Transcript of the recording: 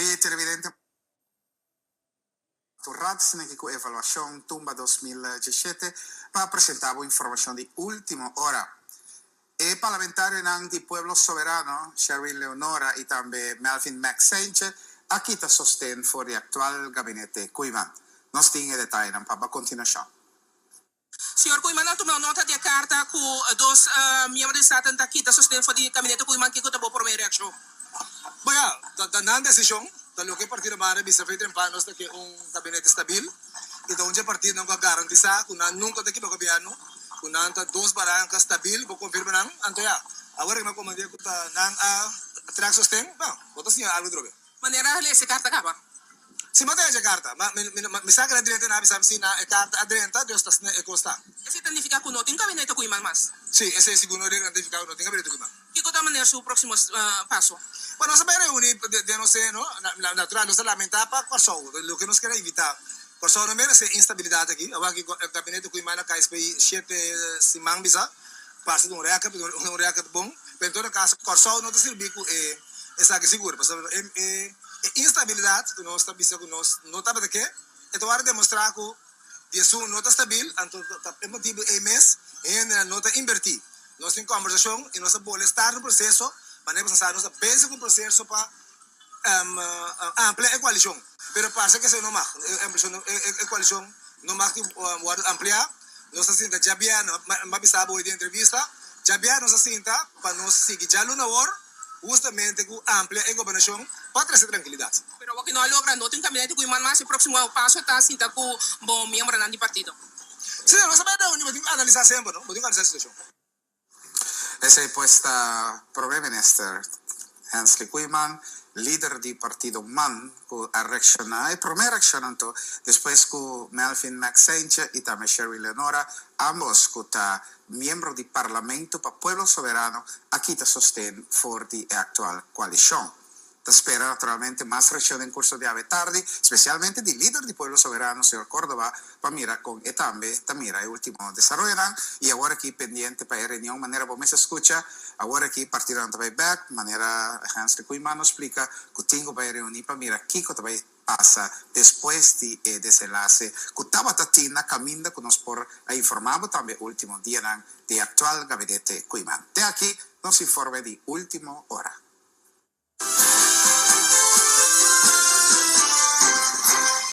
E televidente tur rato esaki aki ku Evaluashon Tumba 2017 pa presentá bo informashon di último ora. E parlamentarionan di Pueblo Soberano, Sherwin Leonora i tambe Melvin Max Saintje, a kita sosten for di aktual gabinete Koeiman. Nos tin e detayenan pa bo a kontinuashon. Señor Koeiman a tuma nota di e karta ku dos miembro di Staten ta kita sosten for di gabinete Koeiman. Kiko ta bo promé reakshon? Bon ya, ta nan desishon. Ta loke e partido manda bisa fe trempa nos ta ke un gabinete stabil i ta un dje partidonan ku a garantisá ku nan nunka ta kiba gobièrnu, ku nan ta dos baranka stabil, bo konfirma nan. Anto ya, awor e komand'é ku ta nan a trèk sosten, bon, bo ta siña algu drobe. Manera a lesa e karta kaba. Si bo ta echa karta, ma mi mi mi sa keda drenta na bisa mi si na e karta a drenta, Dios ta sne e kos ta. Esei ta nifiká ku no tin gabinete ku iman mas. Si, esei sigur no ta nifiká ku no tin gabinete ku iman. Kiko ta meneer su próksimo paso? Bueno, nos a bai reuní den nos seno, natural nos ta lamentá pa Kòrsou, loke nos kier a evitá. Kòrsou no meresé instabilidat aki. Awor aki gabinete ku iman a kai spei shete siman bisa, parse ta un rèkòrt, un rèkòrt bon, pero en todo kaso Kòrsou no ta sirbí ku e esaki sigur, pasobra e instabilidat ku nos ta bisa ku nos no tabata ke, e ta wòrdu demostrá ku Di esun no ta stabil, anto ta e motibu ei mes hendenan no ta inbertí. Nos tin kòmbersashon i nos ta bole start un proseso, manera ku sa nos ta bezig ku un proseso pa amplia e koalishon. Pero parse ku esei no mag, e koalishon no mag di wòrdu ampliá. Nos ta sinta djabièrnè, mi a bisa bo hoy den entrevista, djabièrnè nos a sinta pa nos sigui djaluna awor hustamente ku amplia e gobernashon pa trese trankilidat. Pero awor ki no a logra, no tin kabinete ku iman mas. E próksimo paso ta sinta ku bo miembronan di partido. Sí, nos ta bai reuni, bo tin ku analisá semper, no? Bo tin ku analisá e situashon. Esei pues ta Prome Minister Hensley Koeiman, lider di partido man, ku a reakshoná, e prome reakshon anto, despues ku Melvin Max Saintje i tambe Sherwin Leonora, ambos ku ta miembro di Parlamento pa Pueblo Soberano, a kita sosten for di e aktual koalishon. Ta spera naturalmente mas reaccion den curso di awe tardi, specialmente di lider di Pueblo Soberano, señor Córdoba, pa mira con e tambe ta mira e ultimo desaroyonan. Y awor aki pendiente pa e reunion, manera bo mes a scucha, awor aki partidonan ta bay bek, manera Hensley Koeiman nos splica cu tin cu bay reuni pa mira kico ta bay pasa despues di e desenlace cu tabata tin na caminda cu nos por a informa bo tambe ultimo dianan di e actual gabinete Koeiman. Te aki nos informe di ultimo ora.